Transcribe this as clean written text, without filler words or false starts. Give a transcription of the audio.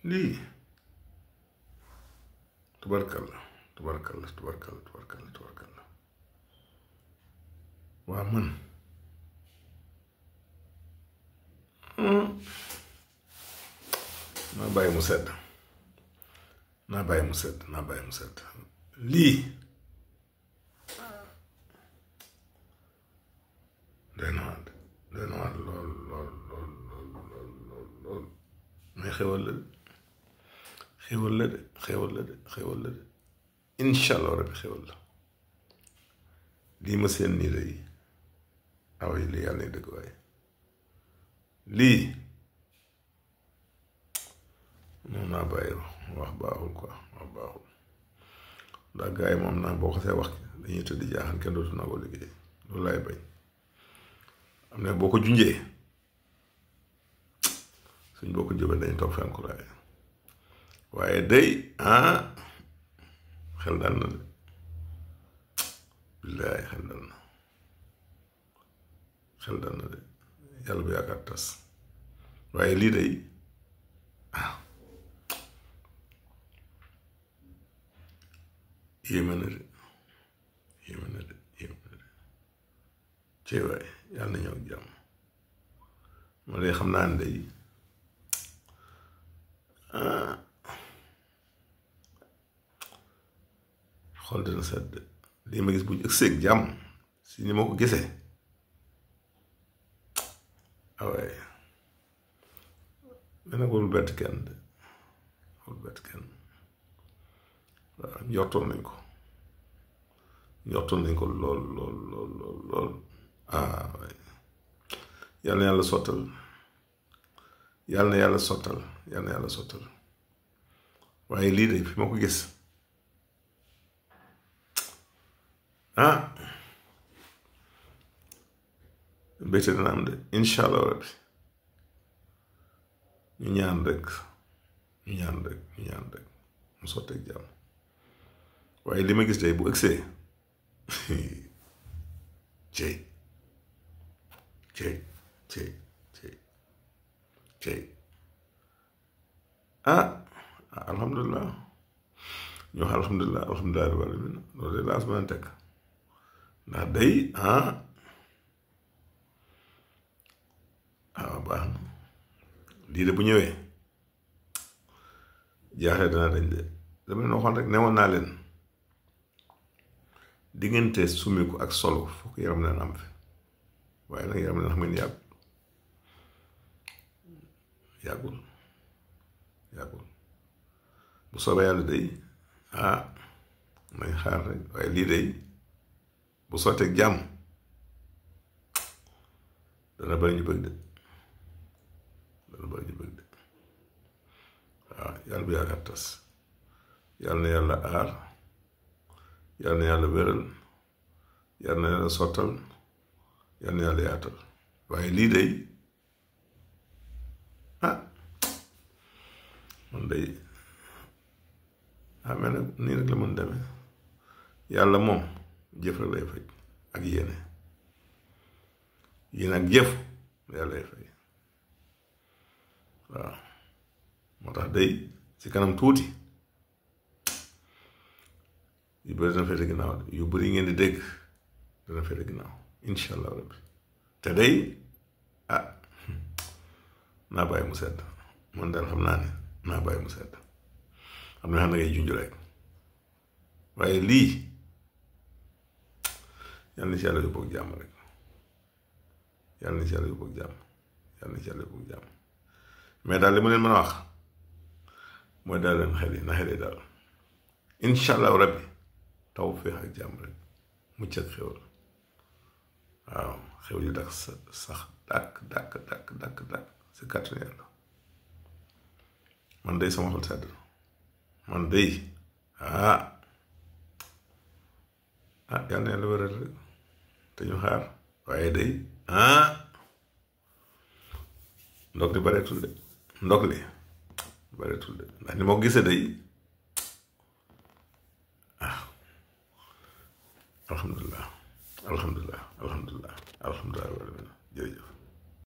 lii tubarkalla waa man naa bàyyi mu sedd lii doy na waar lool mais xéwal la de incha allah rabbi xéwal la lii ma seen nii lay away lii yàlla dëgg waaye lii moom naa bàyyi wax baaxul quoi wax baaxul ndax gars yi moom naa boo ko see wax dañuy tëdd jaaxal kenn dootu naa ko liggéey loolu laay bañ am na boo ko junjee suñ boo ko jëbee dañ toog fenn ku laay waaye day xel dal na de billaay xel dal na de yàlla bu yaakaar tas waaye lii day yéeme na de cey waay yàlla na ñëw ak jàmm ma lay xam naa ne day xool dina sedd lii ma gis bu ñu ëgseeg jàmm si ni ma ko gisee waaye dana ko bett kenn de waaw njortoon nañ ko lool waaye yal na yàlla sottal waaye lii de fi ma ko gis mbégte dana am de incha allah rabbi ñu ñaan rek mu sotteeg jàmm waaye li ma gis day bu ëgsee cey alhamdulilah ñu wax alhamdulilah rabbil alamin loolu de laas mën a teg ndax day baax na lii de bu ñëwee jaaxle dana dañ de dama leen waxoon rek newoon naa leen diggante sumiku ak solo fokk yaram leen am fi waaye nag yaram leen xam ngeen yàggul bu soobee yàlla day nañ xaar rek waaye lii day bu sotteeg jàmm dana bari ñu bëgg de waaw yàlla bu yaakaar tas yàlla na yàlla aar yàlla na yàlla wéral yàlla na yàlla sottal yàlla na yàlla yaatal waaye lii day man day mel nag nii rek la mën demee yàlla moom jëf rek lay fay ak yéene ak jëf yàlla lay fay waaw moo tax day ci kanam tuuti yu bëri dana fete ginnaaw yu bëri ngeen di dégg dana fete ginnaaw incha allah rabbi te day naa bàyyi mu sedd man daal xam naa ne naa bàyyi mu sedd xam ne xam na ngay junj rek waaye lii yàlla na ci yàlla yóbbu ak jàmm rek yàlla na ci yàlla yóbbu ak jàmm mais daal li ma leen mën a wax mooy daal leen xel yi na xel yi daal incha allahu rabbi taw féex ak jàmm rek mucc ak xewal waaw xew yi dak sax dàkk si kàttan yàlla man day sama xol sedd man day yàlla na yàlla wéral rek te ñu xaar waaye day ndog li bareetul de ndax ni ma ko gisee day alhamdulilah